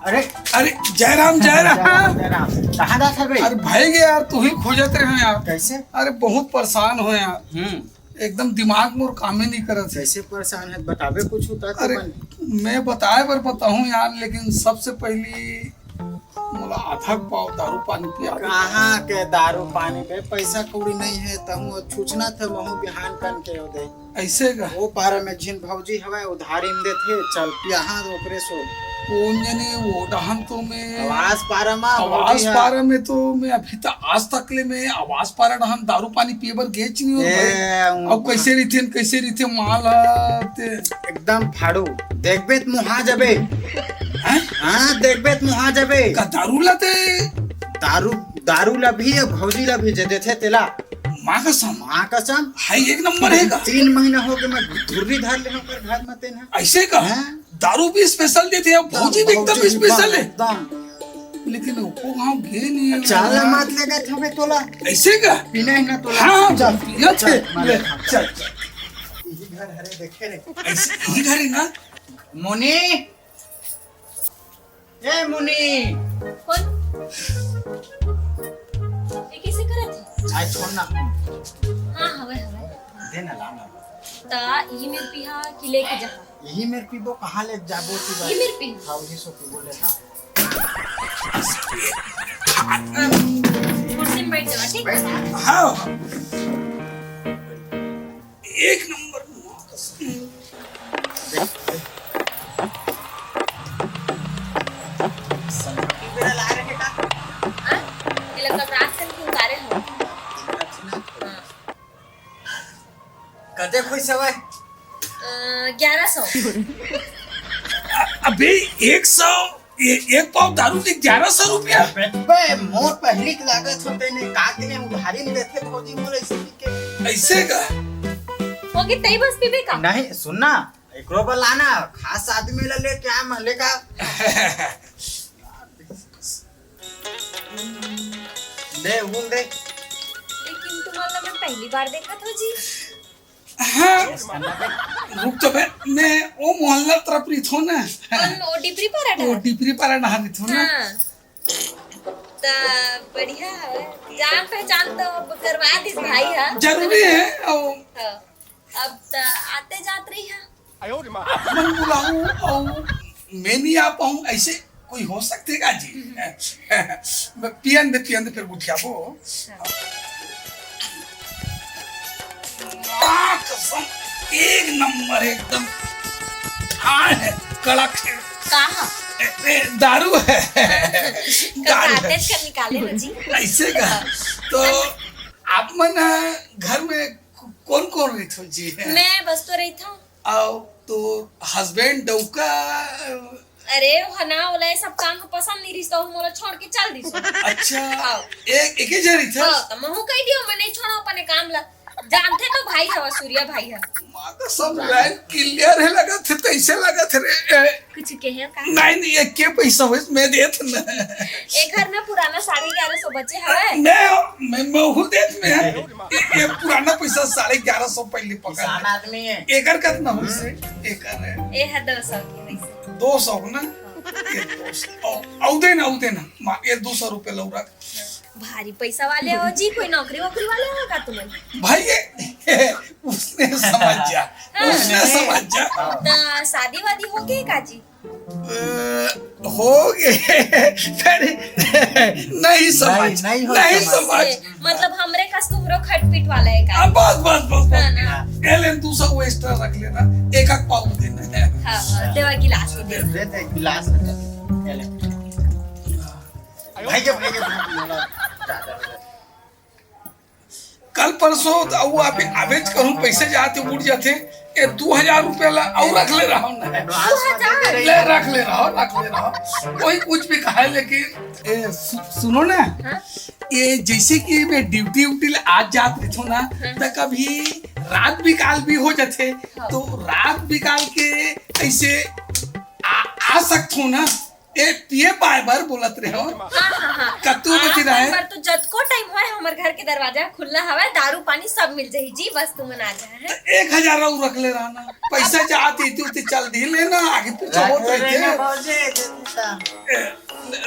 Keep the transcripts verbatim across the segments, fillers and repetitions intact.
अरे, अरे, जयराम, जयराम। जयराम, जयराम। कहाँ जात हवे? अरे भाई गे यार, तू ही खोजत रहे यार। कैसे? अरे बहुत परेशान हो यार। हम्म। एकदम दिमाग मोर कामे नहीं करत हे। कैसे परेशान है, बताबे कुछ होता तो अरे, बन- मैं बताए बर बताहूँ यार, लेकिन सबसे पहली मोला आधा पाव दारू पानी पिया दे। कहाँ के दारू पानी के पैसा कौड़ी नहीं है, तहूँ अब छुछना थे, महू बिहान कन के हो दे। ऐसे का? वो पारा में झिन भौजी हवय, उधारी में देथे, चल पियाहा ओकरे सो। कौन जनी वो डहन तो मैं आवास पारा में आवास भौजी ह। पारा में तो मैं अभी तक आज तक ले मैं आवास पारा डहन दारू पानी पिए बर गेच नहीं हूँ ए, भाई। उ- अब कैसे रहिथे, कैसे रहिथे माल ह ते। एकदम फाड़ू, देखबे त मुहा जबे। हैं? हाँ, देखबे त मुहा जबे। का दारू ला ते? दारू, दारू ला भी, भौजी ला भी जे देथे तेला। माँ कसम। माँ कसम। हाय, एक नंबर है का? तीन महीना हो गए, मैं धुर्री धर ले ओकर घर में तेन है। ऐसे का? हाँ। दारू भी स्पेशल देथे, अब भौजी भी एकदम भौजी भी स्पेशल है। एकदम। लेकिन ओको गाँव गे नहीं है। चाला मात लेगा था बे तोला। ऐसे का? पीना है ना तोला? हाँ, चल, पीना चल, थे। मार ले, ले, हाँ, चल, चल। यही घर हरे, देखे रे। ऐसे, यही घर है ना? मोनी। ए मुनी। कौन? ये कैसे करत है? आय छोड़ ना। हाँ, हवे, हवे। दे ना, ला ना। ता ई मेर पीहा कि लेके जा? यही मेर पीबो, कहाँ ले जाबो तू? ई मेर पी? हाँ, वही सो पीबो ले, हाँ। कुर्सी में बैठ जावा, ठीक? बैठ। हाँ। एक नंबर। हाँ? ये लड़का रात से नहीं उतारे हो। हाँ। कते खुश हवय? अ, ग्यारह सौ। अ-, अबे, एक सौ, ए-, एक पाव दारू के ग्यारह सौ रुपया? बे, मोर पहली के लागत होते ने, का के लिए उधारी में देथे भौजी मोर ऐसे पी के। ऐसे का? होगे तई बस पीबे का? नहीं, सुन ना, एकरो बर लाना, खास आदमी ला लेके आ, मैं लेका। ले, उन दे। लेकिन तुम्हाला मैं पहली बार देखत हो जी। हाँ, रुक तो बे, मैं वो मोहल्ला तरफ रहिथो ना। कौन, वो डिपरी पारा वो डहर? डिपरी पारा डहर रहिथो ना। हाँ। त बढ़िया है, जान पहचान तो अब करवा दिस भाई, हाँ। जरूरी है, ओ। हाँ। अब त आते जात रही है। आप मन बुलाहू अउ मैं नहीं आ पाऊँ, ऐसे कोई हो सकथे का जी? मैं पियन दे, पियन दे, फिर उठियाबो। हाँ। माँ कसम, एक नंबर एकदम। हाँ है, कड़क है। का ह? ए, ए, दारू है। दारू है। कल राते से निकाले हो जी। ऐसे का? तो आप मन, अ, घर में कौन कौन रहिथो जी? मैं बस तो रहिथो। अउ तो husband डउका? अरे, वो ना, ओला ये सब काम ह पसंद नहीं रहिस, तो मोला छोड़ के चल दिस। अच्छा। हाँ। एक, एके झन रहिथस? हाँ, तो महू कह दियो, मैं नहीं छोड़ो अपने काम ला। जानथे तो भाई हवा, सूर्या भाई ह। माँ कसम, line clear है लगथे, तैसे लगथे रे। कुछ कहे का? नहीं, नहीं, ये के पैसा होइस, मैं देत ना। एक घर में पुराना साढ़े ग्यारह सौ बचे हवे। मैं, मैं, मैं हूँ देत में है। ये, ये पुराना पैसा साढ़े ग्यारह सौ पहले पकड़ किसान ले। आदमी है। एकर कतना होइस रे? एकर है। ए है दो सौ की वैसे। दो सौ ना? ये दो सौ। औ-, औ दे ना, औ दे ना। मा-, ये दो सौ रुपये लौ रख। भारी पैसा वाले हो जी, कोई नौकरी वोकरी वाले हो का तुमन? भाई, ये, उसने समझ जा, हाँ। उसने समझ जा। त शादी वादी हो गई का जी? अ, हो गए, पर नहीं समझ, नहीं, नहीं हो नहीं समझ। समझ। ए, मतलब हमरे कस तुमरो खटपीट वाला है का? अब बस, बस, बस, बस। हाँ ना। एलेन दो सौ extra रख लेना, एक आध पाव देना है। हाँ, हाँ, देवा गिलास में दे। दे दे, गिलास में दे। एले। भाई के, भाई के, भाई के, कल परसों त अउ आप आवेच कहूँ, पैसे जाते उड़ जाते, ये दो हजार रुपया ला अउ रख ले रहा हूँ ना। Advance में दे दे रही ले, है। रख ले रहा हूँ, रख ले रहा हूँ। कोई कुछ भी कहा है, लेकिन, ए, सु-, सुनो ना, हाँ? ये जैसे कि मैं duty उटी ले आज जात रही थो ना, हाँ। त कभी रात बिकाल भी हो जाते, हाँ। तो रात बिकाल के ऐसे आ, आ सकत हो ना? ए, पिए पाए बर बोलत रहे हो। हाँ, हाँ, हाँ। कतू बची रहे? पर तो जतको टाइम होए, हमर घर के दरवाजा खुल्ला हवय, दारू पानी सब मिल जाही जी, बस तुमन आ जाए हैं। तो एक हजार और रख ले रहना, पैसा जात इतनी उतनी चल दी लेना, आगे पीछे होत रहिथे। ए,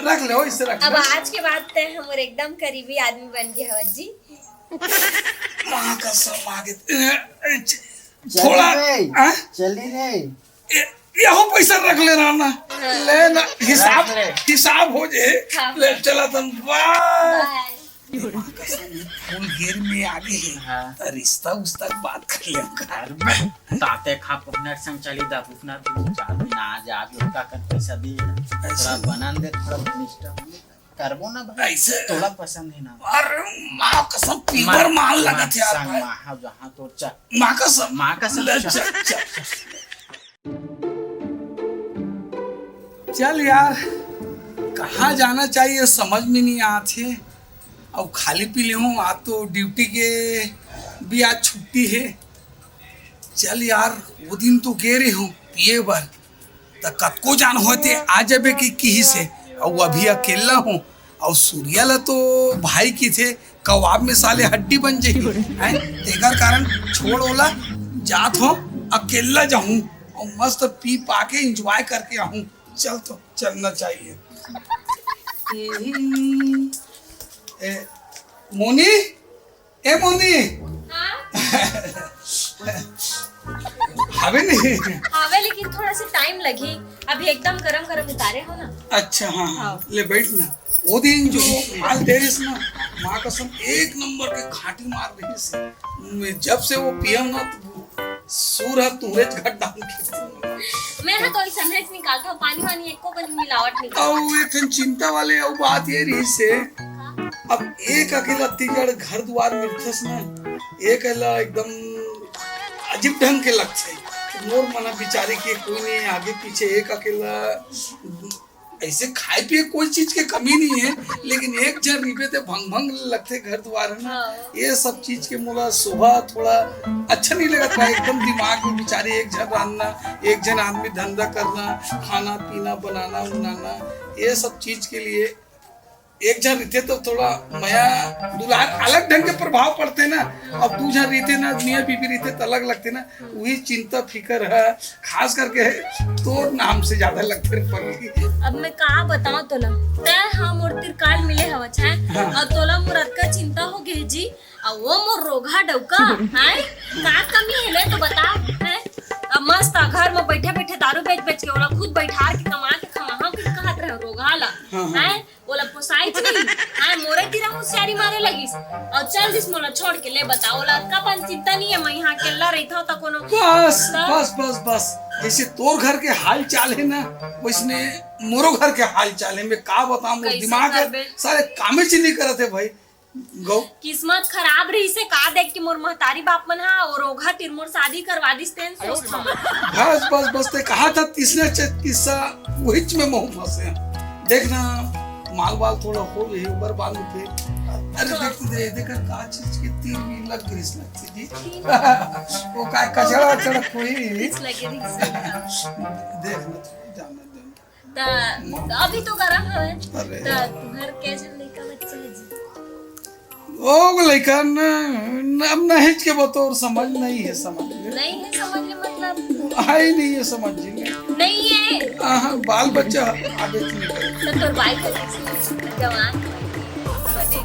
रख ले, वैसे रख अब ले। आज के बाद ते हमर एकदम करीबी आदमी बन गए हवत जी। माँ कसम आगे, ए, ए, च-, चली थोड़ा, रे, हाँ? चली रे। ए, यहो पैसा रख ले रहना। हाँ। ले ना, हिसाब, रख ले। हिसाब हो जे। हाँ। ले, चला तन, बाय। बाय। माँ कसम, फुल गियर में आगे है। हाँ। तो रिश्ता उस्ता के बात कर ले। घर में ताते खा पुखना के संग चली दा, पुखना तो चार दिन आ जा, आगे उनका कर पैसा दे। ऐसे। थोड़ा बनन दे, थोड़ा मिनिस्टर करबो ना भाई, ऐसे। तोला पसंद है ना? अरे माँ कसम, पीवर माँ, माल माँ लगत है यार संग भाई। माँ, हाँ, जहाँ तो चा-, माँ कसम। माँ कसम, ले, चा-, चल, चल, चल। चल यार, कहाँ जाना चाहिए समझ में नहीं आत हे। अब खाली पी ले हूँ, आज तो ड्यूटी के भी आज छुट्टी है। चल यार, वो दिन तो गे रहे हूँ पिए बर, त कतको जान होते आ जाबे कि किही से, अउ अभी अकेला हूँ, अउ सूर्या ला तो भाई की थे कबाब में साले हड्डी बन जाही, हैं? तेकर कारण छोड़ ओला, जात हो, अकेला जाहूँ अउ मस्त पी पा के एंजॉय करके आहूँ। चल तो चलना चाहिए। ए, मोनी, ए मोनी। हाँ? हवे नहीं? हवे, लेकिन थोड़ा सा टाइम लगी। अभी एकदम गरम गरम उतारे हो ना। अच्छा, हाँ, हाँ। हाँ। ले बैठ ना। वो दिन जो माल दे रही ना, माँ कसम, एक नंबर के घाटी मार रही से। मैं जब से वो पिया ना, तो सूर ह तुहरेच घट डाल के। मैं ह तो अइसने च निकालथव, पानी वानी एको कन मिलावट नहीं करथव। अउ एक ठन चिंता वाले अउ बात ये रहिस हे, अब एक अकेला तीजड़ घर दुआर मिलथस ना, एक अकेला एकदम अजीब ढंग के लगथे। मोर मन बिचारी के कोई नहीं, आगे पीछे एक अकेला ऐसे खाए पिए कोई चीज के कमी नहीं है, लेकिन एक झन रहिबे ते भंग भंग लगथे घर दुआर, है ना? हाँ। ये सब चीज के मोला शोभा थोड़ा अच्छा नहीं लगत भाई। एकदम दिमाग में बिचारे एक झन रांधना, एक झन आदमी धंधा करना, खाना पीना, बनाना उनाना, ये सब चीज के लिए एक झन रहिथे तो थोड़ा मया दुलार अलग ढंग के प्रभाव पड़थे ना। अब दू झन रहिथे ना, मियाँ बीबी रहिथे तो अलग लगथे ना। वही चिंता फिकर है, खास करके तोर नाम से ज्यादा लगथे रे पगली। अब मैं का बताऊं तोला, तै हा मोर तिरकाल मिले हवच है, हाँ। और तोला मोर अतका चिंता हो गई जी, और वो मोर रोगहा डौका है, का कमी है ले तो बता है। अब मस्त आ घर में बैठे बैठे दारू बेच बेच के ओला खुद बैठार के कमा के खवाहा के कहत रहे रोगहा ला, हाँ, हाँ। है ओला पोसाइच नहीं। हाँ, मोरे तीरा होशियारी मारे लगिस। और चल दिस मोला छोड़ के, ले बता, ओला अतका पन चिंता नहीं है, मैं यहाँ अकेला रहिथव त कोनो बस, त बस, बस, बस। जैसे तोर घर के हाल चाल है ना, वैसने मोरो घर के हाल चाल है। मैं का बताऊं, मोर कैसे दिमाग है, करबे? सारे कामे च नहीं करत है भाई। गौ। किस्मत खराब रहिसे का देख के मोर महतारी बाप मन हा और ओघा तिर मोर शादी करवा दिस तेन सोचथव। बस, बस, बस, ते कहा था तीसरे च-, किस्सा वहिच में महू फंसे हैं। देखना, माल वाल थोड़ा हो जाही, ओकर बाद में फिर। अरे, तो देख, दे, देख, का चीज के तीन भी लग गई इसमें, जी। वो का कचरा वचरा कोई। कुछ लगे नहीं सर। देख, मत जाने दे। त अभी तो गरम हवे। अरे। त तुहर के झन लइका बच्चा है जी? ओ लइका न, न, अब नहिच के बतौर समझ नहीं है, समझ ले। नहीं है समझ ले मतलब? है ही नहीं है समझ ले। नहीं है। हाँ, बाल बच्चा आगे नहीं करे। तो तोर बाई को जवान बने।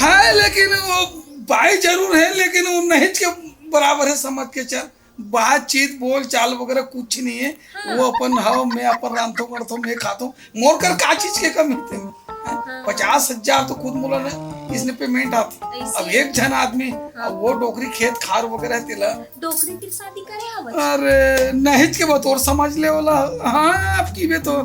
है, लेकिन वो बाई जरूर है, लेकिन वो नहिच के बराबर है, समझ के चल। बातचीत, बोल चाल वगैरह कुछ नहीं है। हाँ। वो अपन, "हव, मैं अपन रांधथों करथों, मैं खाथों।" मोर कर का चीज के कमी थे? हाँ। पचास हजार तो खुद मोला न इसने पेमेंट आती। ऐसे? अब एक झन आदमी, हाँ। अब वो डोकरी खेत खार वगैरह तेला। डोकरी तिर शादी करे हवत? अरे, नहिच के बतौर समझ ले वाला। हाँ, अब की बे तो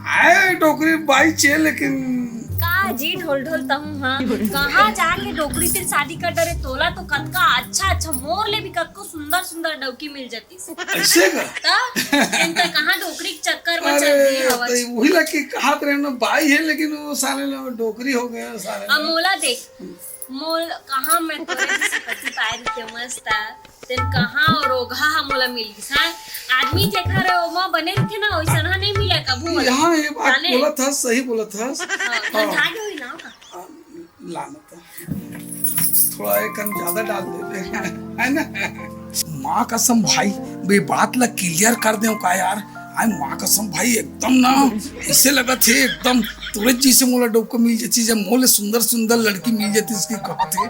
आए डोकरी बाई चे, लेकिन का जी ढोल ढोल तहूँ, हाँ? कहाँ जाके डोकरी तिर शादी कर डरे? तोला तो कतका अच्छा अच्छा, मोर ले भी कतको सुंदर सुंदर डौकी मिल जातीस। ऐसे का? त एन त कहाँ डोकरी के चक्कर में चल अरे, रही हवच? तो वही ला के कहत रहे ना, बाई है, लेकिन वो साले ला डोकरी हो गया, साले अब ला। मोला देख, मोल कहाँ मैं तोरे जइसे पति पाए रहिते मस्त, तेन कहाँ अउ रोगहा ह मोला मिल गिस, हाँ? आदमी जेखर ओमा बने रहिथे ना, ओइसन ह नइ मिले कभू। हाँ, ये बात जाने? बोलत हस, सही बोलत हस। हाँ, हाँ। गंधा के होई ना? हाँ, लाना था। थोड़ा एक कन ज्यादा डाल देते हैं, है ना? माँ कसम भाई, ये बात ला clear कर देंव का यार? आय माँ कसम भाई, एकदम ना, अइसे लगत हे एकदम तोरे जइसे मोला डउका मिल जातिस, जब मोले सुंदर सुंदर लड़की मिल जातिस, इसके कहत हे,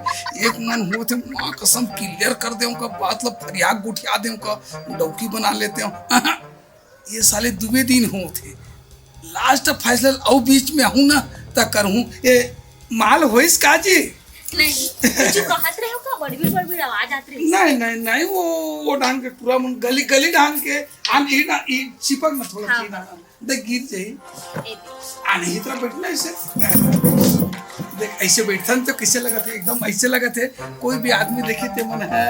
एक मन होत हे माँ कसम clear कर देंव का, बात ला फरिया गोठिया देंव का, डउकी बना लेतेंव। ये साले दुबे दिन होत हे, last फैसला अउ बीच में आहूँ ना, त करहूँ। ए, माल होइस का जी? नहीं, कुछ कहत रहे हो का? बड़बीर बड़बीर आवाज आत रही। नहीं, नहीं, नहीं, वो, वो ढंग के पूरा मन गली, गली ढंग के, आन ई ना, ई चिपक ना थोड़ा हाँ। सी ना, देख गिर जाई। ए दे। आने ही तरह बैठना ऐसे। देख, ऐसे बैठन तो कैसे लगत हे? एकदम ऐसे लगत हे, कोई भी आदमी देखे ते मन है।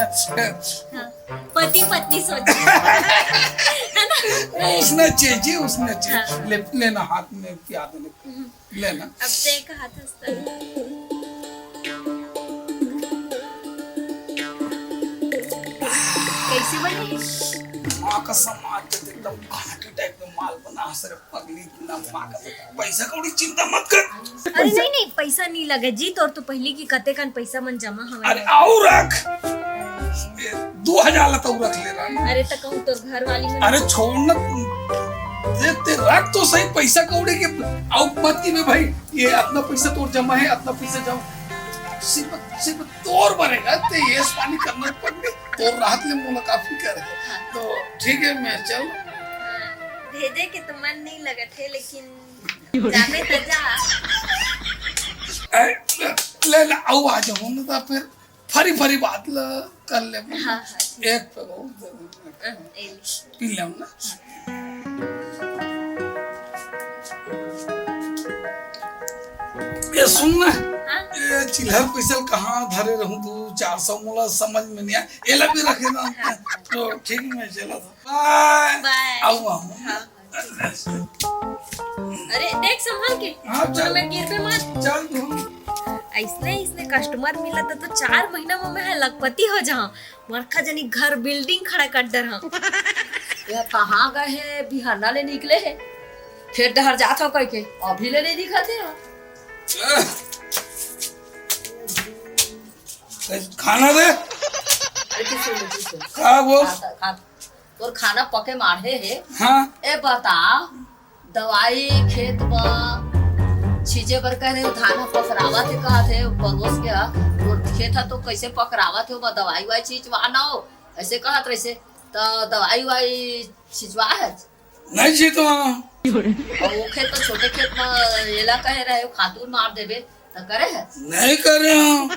हाँ, पति पत्नी सोच। है ना? उसने चाहिए, उसने चाहिए। हाँ। ले, लेना हाथ में प्यार देने। हम्म। ले ना। अब ते कहा था उस तरह। कैसे बने? माँ कसम, आज तो एकदम घाटी type में माल बना, सिर्फ पगली ना, माँ कसम। पैसा कौड़ी चिंता मत कर। अरे नहीं, नहीं, पैसा नहीं लगे जी, तोर तो पहली की कते कन पैसा मन जमा हवे। अरे, अउ रख। दो हजार ला तो रख ले रहा। अरे, तो कहूँ तोर घर वाली मन अरे, छोड़ ना। दे, ते रख तो सही पैसा कौड़ी के, अउ मत की में भाई, ये अतना पैसा तोर जमा है, अतना पैसा जमा, सिर्फ, सिर्फ तोर बनेगा, ते येस पानी करना पड़ने, तोर राहत ले मोला काफी कर है। तो ठीक है, मैं चल। हाँ, भेजे के तो मन नहीं लगत है, लेकिन जाबे त जा। ए, ले, ले ना, अउ आ जाहूँ ना, तो फिर फरी फरी बात ला कर ले। हाँ, हाँ, ठीक। एक पे बहुत जरूरी है। हाँ, ए ले। पी ले ना। ये सुन ना, हाँ? ये चिल्हर पैसा ल कहाँ धरे रहूं तू, चार सौ मोला समझ में नहीं आय, एला भी रखे ना। हाँ, हाँ। तो ठीक, मैं चला था। बाय। बाय। आऊ, आऊ। हाँ। अरे, देख, संभाल के। हाँ, चल। मैं गिरबे मत। चल तू। अइसने, अइसने customer मिलत त तो चार महीना में मैं लखपति हो जाऊं। बड़का जनी घर building खड़ा कर डरहूं। ये कहाँ गए हे? बिहाना ले निकले हे, खेत डहर जात हो कह के, अभी ले नहीं दिखत हे। खाना दे। अरे, किसी ने, किसी ने। खा वो। खा, खा। तोर खाना पके माढ़े हे। हाँ। ए बता, दवाई खेत म छींचे बर कह रहे हो, धान ह पकरावत हे कहत हे, परोस के ह, तोर खेत ह तो कैसे पकरावत हे, ओमा दवाई वाई छिंचवा न हो, ऐसे कहत रहिसे, त दवाई वाई छिंचवा हे? नहीं छिंचवा। अउ वो खेत तो छोटे खेत म एला कहे रहे हो, खातू मार देबे, त करे हे? नहीं करे हो।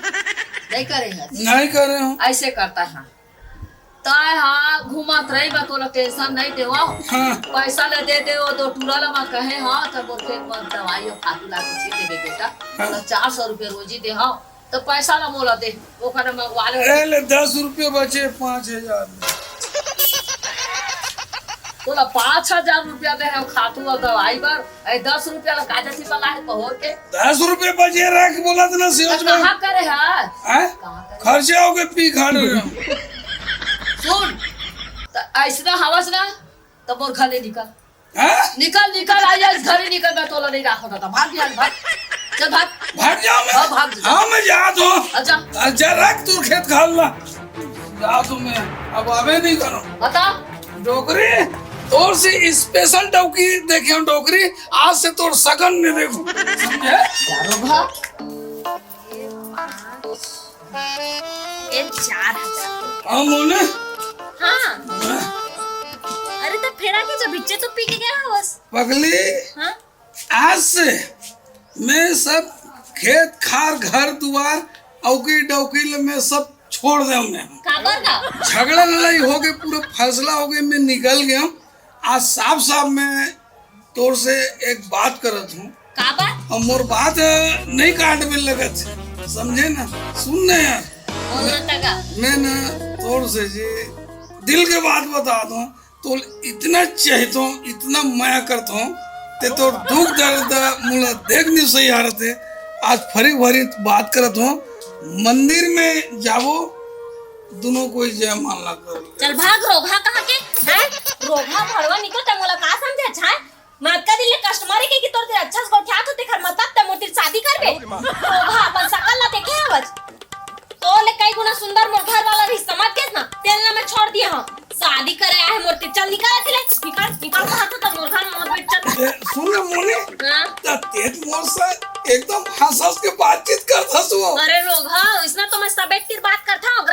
नहीं करे हे? नहीं करे हो। ऐसे करता है। तय हा घूमत रही बा, तोला tension नहीं देवा। हाँ। पैसा ले दे दे, वो दो टूरा ला मैं कहे, हाँ, तब वो खेत में दवाई और खातू ला के छीट देबे बेटा। हाँ। तोला चार सौ रुपये रोजी दे, हाँ, तो पैसा ला मोला दे, वो खाना मंगवा ले। ए ले, दस रुपये बचे, पाँच हजार। तोला पाँच हजार रुपया दे हम खातू और दवाई बर, ए दस रुपया ला काजा सी पला है पहोर के। दस रुपये बचे रख, बोला तो ना सियोज में। कहाँ करे है? हैं? कहाँ करे? खर्चा हो गए, पी खा रहे हो। सुन, त ऐसना हवस ना, त मोर घर ले निकल। हैं? निकल, निकल, आई आज घर ही निकल, मैं तोला नहीं राखो दादा, भाग यहाँ, भाग। चल भाग। भाग जाओ मैं। हाँ, भाग जा। हाँ, मैं जात हूँ। अच्छा। अच्छा, रख तू खेत खाल ला। जात हूँ मैं, अब आवे नहीं करो। बता। डोकरी, तोर से special डौकी देखे हूँ डोकरी, आज से तोर सकन नहीं देखूँ। समझे? चारों भाग। ए, चार हजार। हाँ, मोने? हाँ। हाँ। अरे, तो फेरा के जब इच्चे तो पी के गया हवस। पगली, हाँ? आज से मैं सब खेत खार, घर दुआर, औकी डौकी ले मैं सब छोड़ दे हूँ मैं। काबर का? झगड़ा लड़ाई हो गए, पूरा फैसला हो गए, मैं निकल गया हूँ। आज साफ साफ मैं तोर से एक बात करत हूँ। का बात? अब मोर बात नहीं काट में लगत, समझे ना? सुन ना यार। बोल ना तगा। मैं ना तोर से जी दिल के बात बता दूँ, तो इतना चाहत हूँ, इतना मया करत हूँ, ते तोर दुख दर्द मोला देख नहीं सही हारत हे। आज फरी फरी बात करत हूँ, मंदिर में जाबो, दोनों कोई जयमाला कर ले। चल भाग रोगहा कहाँ के, हैं? रोगहा भड़वा निकल, ते मोला का समझे, हैं? मैं अतका दिन ले कस्टमर ही कही कि तोर तीर अच्छा से गोठियात हो, तेखर मतलब ते मोर तीर शादी करबे? रोगहा, अपन सकल ला देखे हवस? तोर ले कई गुना सुंदर मोर घर वाला रहिस, समझ गेस ना? तेन ला मैं छोड़ दिए हंव। शादी करे आए मोर तीर, चल निकल अति ले, निकल, निकल कहा तो मोर घर मोर बेट चल। ए, सुन ना मोनी, हाँ? त तेज मोर से एकदम हंस हंस के बातचीत करथस वो। अरे रोगहा, इसना तो मैं सबे तीर बात करथंव,